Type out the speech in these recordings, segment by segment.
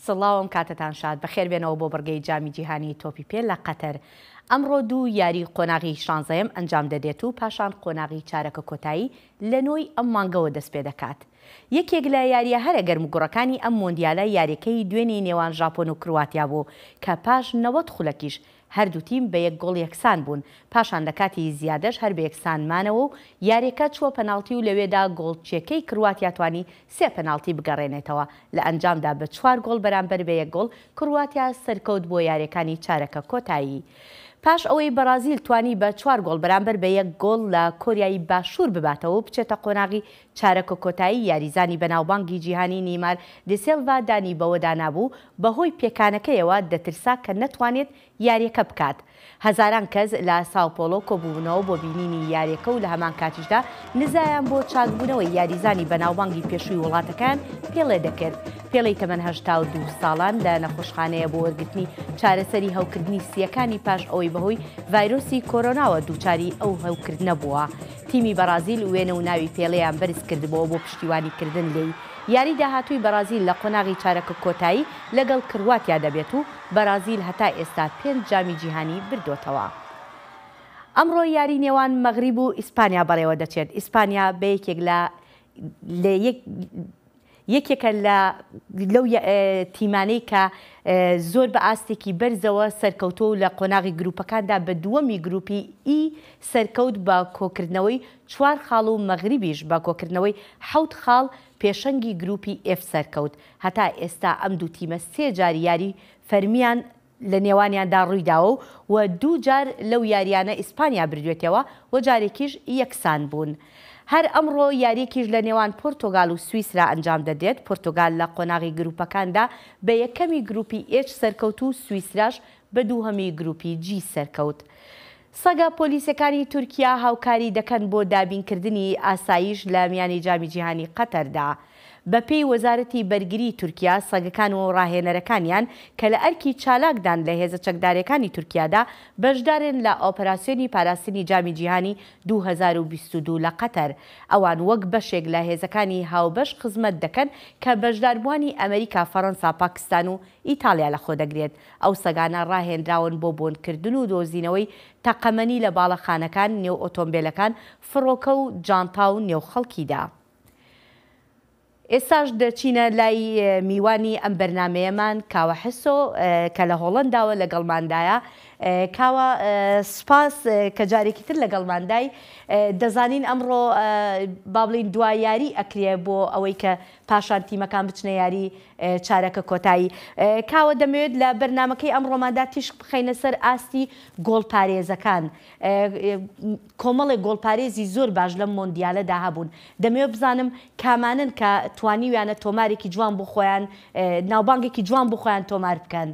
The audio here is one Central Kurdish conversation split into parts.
سڵاو ئەم کاتەتان شاد، بەخێربێنەوە بۆ بڕگەی جامی جیهانی تۆپی پێ لە قەتەر. ئەمڕۆ دوو یاری قۆناغی شانزەیەم ئەنجام دەدرێت و پاشان قۆناغی چارەکە کۆتایی لە نۆی ئەم مانگەوە دەستپێدەکات. یەکێک لە یارییە هەرە گەرموگوڕەکانی ئەم مۆندیالە یاریەکەی دوێنێی نێوان ژاپۆن و کرواتیا بوو کە پاش 90 خولەکیش هەردوو تیم بە یەک گۆڵ یەکسان بوون، پاشان لە کاتی زیادەش هەر بە یەکسان مانەوە و یاریەکە چووە پەناڵتی و لەوێدا گۆڵچیەکەی کرواتیا توانی سێ پەناڵتی بگەڕێنێتەوە، لە ئەنجامدا بە چوار گۆڵ بەرامبەر بە یەک گۆڵ کرواتیا سەرکەوت بۆ یاریەکانی چارەکە کۆتایی. پاش ئەوەی بەڕازیل توانی بە چوار گۆڵ بەرامبەر بە یەک گۆڵ لە کۆریای باشوور بباتەوە و بچێتە قۆناغی چارەکە کۆتایی یاریزانی بەناوبانگی جیهانی نیمار دیسێلڤا دانی بەوەدا نابوو بەهۆی پێکانەکەیەوە دەترسا کە نەتوانێت یاریەکە بکات. هەزاران کەس لە ساوپۆڵۆ کۆبوونەوە بۆ بینینی یاریەکە و لە هەمان کاتیشدا نزایان بۆ چاکبوونەوەی یاریزانی بەناوبانگی پێشووی وڵاتەکەیان پێڵێ دەکرد. پێڵێی تەمەن 82 ساڵان لە نەخۆشخانەیە بۆ وەرگرتنی چارەسەری هەوکردنی سییەکانی پاش ئەوەی بەهۆی ڤایرۆسی کۆرۆناوە دووچاری ئەو هەوکردنە بووە. تیمی بەڕازیل وێنە و ناوی پێڵێیان بەرز کردبۆوە بۆ پشتیوانی کردن لێی. یاری داهاتووی بەڕازیل لە قۆناغی چارەکە کۆتایی لەگەڵ کڕواتیا دەبێت و بەڕازیل هەتا ئێستا پێنج جامی جیهانی بردۆتەوە. ئەمڕۆ یاری نێوان مەغریب و ئیسپانیا بەڕێوە دەچێت. ئیسپانیا بە یەکێک لە لە یەک یەکێکە لە لەو تیمانەی کە زۆر بە ئاستێکی بەرزەوە سەرکەوتووە و لە قۆناغی گروپەکاندا بە دووەمی گروپی ئی سەرکەوت بە کۆکردنەوەی چوار خاڵ و مەغریبیش بە کۆکردنەوەی حەوت خاڵ پێشەنگی گروپی ئێف سەرکەوت. هەتا ئێستا ئەم دوو تیمە سێ جار یاری فەرمیان لە نێوانیاندا ڕوویداوە و و دوو جار لەو یارییانە ئیسپانیا بردوێتەوە و جارێکیش یەکسان بوون. هەر ئەمڕۆ یارییەکیش لە نێوان پۆرتۆگال و سویسرا ئەنجام دەدرێت، پۆرتۆگال لە قۆناغی گروپەکاندا بە یەکەمی گروپی ئێچ سەرکەوت و سویسراش بە دووهەمی گروپی جی سەرکەوت. سەگە پۆلیسەکانی تورکیا هاوکاری دەکەن بۆ دابینکردنی ئاسایش لە میانی جامی جیهانی قەتەردا. بەپێی وەزارەتی بەرگری تورکیا، سەگەکان و ڕاهێنەرەکانیان کە لە ئەرکی چالاکدان لە هێزە چەکدارەکانی تورکیادا، بەشدارن لە ئۆپەراسیۆنی پاراستنی جامی جیهانی 2022 لە قەتەر. ئەوان وەک بەشێک لە هێزەکانی هاوبەش خزمەت دەکەن کە بەشداربووانی ئەمریکا، فەرەنسا، پاکستان و ئیتاڵیا لەخۆدەگرێت. ئەو سەگانە ڕاهێنراون بۆ بۆنکردن و دۆزینەوەی تەقەمەنی لە باڵەخانەکان، نێو ئۆتۆمبێلەکان، فڕۆکە و جانتا و نێو خەڵکیدا. ئێستاش دەچینە لای میوانی ئەم بەرنامەیەمان کاوە حسۆ کە لە هۆڵەنداوە لەگەڵماندایە. کاوە سوپاس کە جارێکی تر لەگەڵماندای. دەزانین ئەمڕۆ با بڵێین دوا یاری ئەکرێ بۆ ئەوەی کە پاشان تیمەکان بچنە یاری چارەکە کۆتایی. کاوە دەمەوێت لە بەرنامەکەی ئەمڕۆماندا تیشک بخەینە سەر ئاستی گۆڵپارێزەکان. کۆمەڵێک گۆڵپارێزی زۆر باش لەم مۆندیالەدا هەبوون. دەمەوێت بزانم کامانەن کە توانیویانە تۆمارێکی جوان بۆ خۆیان، ناوبانگێکی جوان بۆ خۆیان تۆمار بکەن؟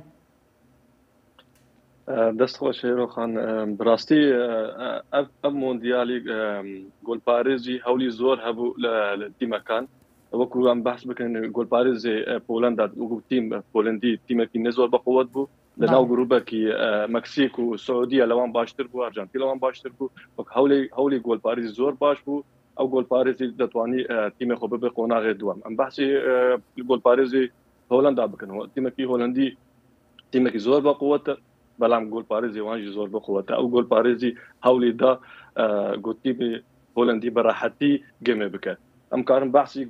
دەست خۆش هێرۆ خان بەڕاستی ئەم مۆندیالی گۆلپارێزی هەولی زۆر هەبوو لە تیمەکان وەکو ئەم بەحس بکەن گۆلپارێزی پۆلندا وەکو تیم پۆلندی تیمێکی نە زۆر بەقوت بوو لە ناو گروپێکی مەکسیک و سعودیە لەوان باشتر بوو ئەرجەنتین لەوان باشتر بوو وەک هەولی هەولی گۆلپارێزی زۆر باش بوو ئەو گۆلپارێزی دەتوانی تیمێ خۆ ببێ قۆناغێ دووەم ئەم بەحسی گۆلپارێزی هۆلندا بکەن تیمەکی هۆلندی تیمێکی زۆر بە قوتە بەڵام گۆلپارێزی وانجی زۆر بە قوتە ئەو گۆلپارێزی هەولی دا گوتی هۆلندی بەڕاحەتی گەمێ بکە ئەم کارم بەحسی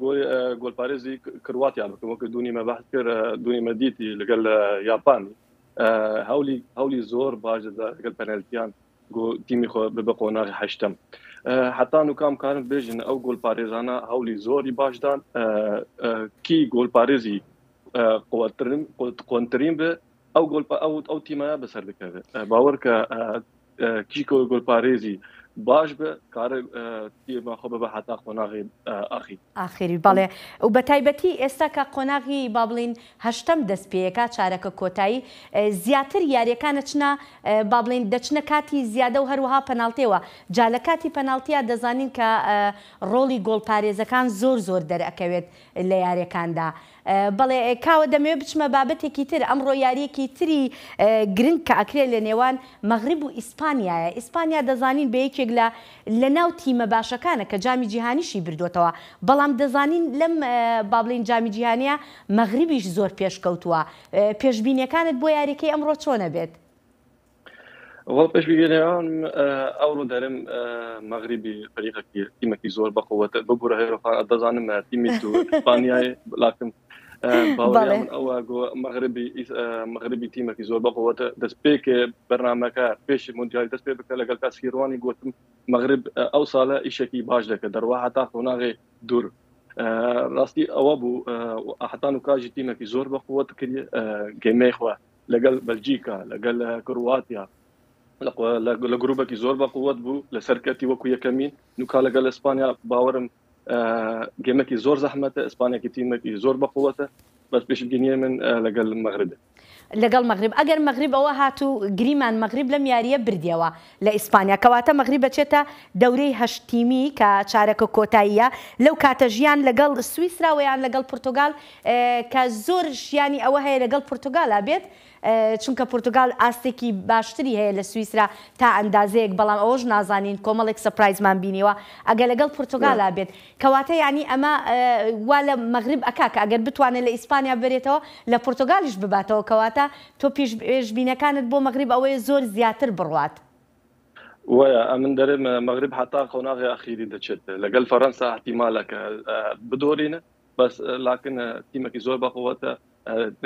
گۆلپارێزی کرواتیا بکەم وەکە دوونی مە بەحس کرد دوونی مەدیتی لەگەڵ یاپانی هەولی هەولی زۆر باش دەدا لەگەڵ پەنەلتیان گۆ تیمی خۆ ببە قۆناغی هەشتم حتا نوکام کارم بێژن ئەو گۆلپارێزانە هەولی زۆری باشدان کی گۆلپارێزی قوترین قۆنترین بێ ئەو گۆل ئەو ئەو تیمە بەسەر دەکەوێت باوەڕ کە کیکۆ گۆلپارێزی باش بێ کارە تیمە خۆ ببە حتا قۆناغی ئاخیر ئاخیری بەڵێ و بە تایبەتی ئێستا کە قۆناغی با بڵین هەشتەم دەست پێیەکا چارەکە کۆتایی زیاتر یاریەکان ئەچنە با بڵین دەچنە کاتی زیادە و هەروەها پەناڵتێوە جا لە کاتی پەناڵتیا دەزانین کە ڕۆڵی گۆڵپارێزەکان زۆر زۆر دەرئەکەوێت لە یاریەکاندا. بەڵێ کاوە دەمەوێت بچمە بابەتێکی تر، ئەمڕۆ یارییەکی تری گرنگ کە ئەکرێت لە نێوان مەغریب و ئیسپانیایە، ئیسپانیا دەزانین بە یەکێک لە لە ناو تیمە باشەکانە کە جامی جیهانیشی بردۆتەوە، بەڵام دەزانین لەم با بڵێین جامی جیهانیە مەغریبیش زۆر پێشکەوتووە، پێشبینیەکانت بۆ یاریەکەی ئەمڕۆ چۆنە بێت؟ وەڵا پێشبینیەکان ئەوڕۆ دەرم مەغریبی فەریقەکی تیمەکی زۆر بەقوەتە ببورە هێرۆخان دەزانم تیمی تو ئیسپانیای لاکم باوەڕیا من ئەوە گۆ مەغربی مەغربی تیمەکی زۆر بەقوەتە دەست پێک بەرنامەکە پێش مۆندیالی دەست پێ بکە لەگەڵ کاسیروانی گوتم مەغرب ئەو ساڵە ئیشێکی باش دەکە دەڕوا هەتا قۆناغی دوور ڕاستی ئەوە بوو حتان و کاژی تیمەکی زۆر بەقوەت کرد گەمەی خوا لەگەڵ بەلجیکا لەگەل کرواتیا لە گروپێکی زۆر بەقوت بوو لەسەر کەتی وەکو یەکەمین نوکا لەگەل ئیسپانیا باوەرم گەمەکی زۆر زەحمەتە ئیسپانیاکی تیمێکی زۆر بەقوتە بەس پێشبینیە من لەگەل مەغرب. لەگەڵ مەغرب ئەگەر مەغرب ئەوە هات و گریمان مەغرب لەم یاریە بردیەوە لە ئیسپانیا کەواتە مەغرب ئەچێتە دەورەی هەشت تیمی کە چارەکە کۆتاییە لەو کاتە ژیان لەگەڵ سویسرا وە یان لەگەڵ پورتوگال کە زۆر شیانی ئەوە هەیە لەگەڵ پورتوگالا بێت چونکە پورتوگال ئاستێکی باشتری هەیە لە سویسرا تا ئەندازەیەک بەڵام ئەوەش نازانین کۆمەڵێک surprise مان بینیوە ئەگەر لەگەڵ پورتوگالا بێت کەواتە یانی ئەمە وا لە مەغرب ئەکا کە ئەگەر بتوانێت لە ئیسپانیا بەرێتەوە لە پورتوگالیش بباتەوە کەواتە تۆ پێشبینەکانت بۆ مەغریب ئەوەیە زۆر زیاتر بڕوات. وایە ئەمن دەرێم مەغریب حتا قۆناغی ئەخیری دەچێت لەگەل فەرەنسا احتیمالە کە بدۆرینە بەس لاکن تیمەکی زۆر بەقوەتە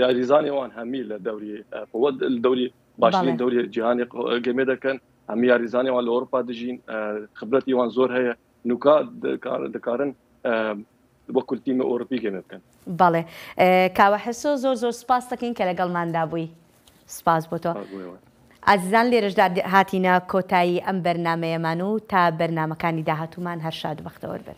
یاریزانی وان هەمی لە دەوری قوت دەوری باشترین دەوری جیهانی گەمێ دەکەن هەمی یاریزانی وان لە ئەوروپا دژین خبرەتی وان زۆر هەیە نوکا دەکارن وەکو تیمە ئەوروپی گەمێ بکەن. بەڵێ کاوە حسۆ زۆر زۆر سوپاست دەکەین کە لەگەڵماندا بووی سوپاس بۆ تۆ. ئازیزان لێرەشدا هاتینە کۆتایی ئەم بەرنامەیەمان و تا بەرنامەکانی داهاتوومان هەر شاد و بەختەوەر بن.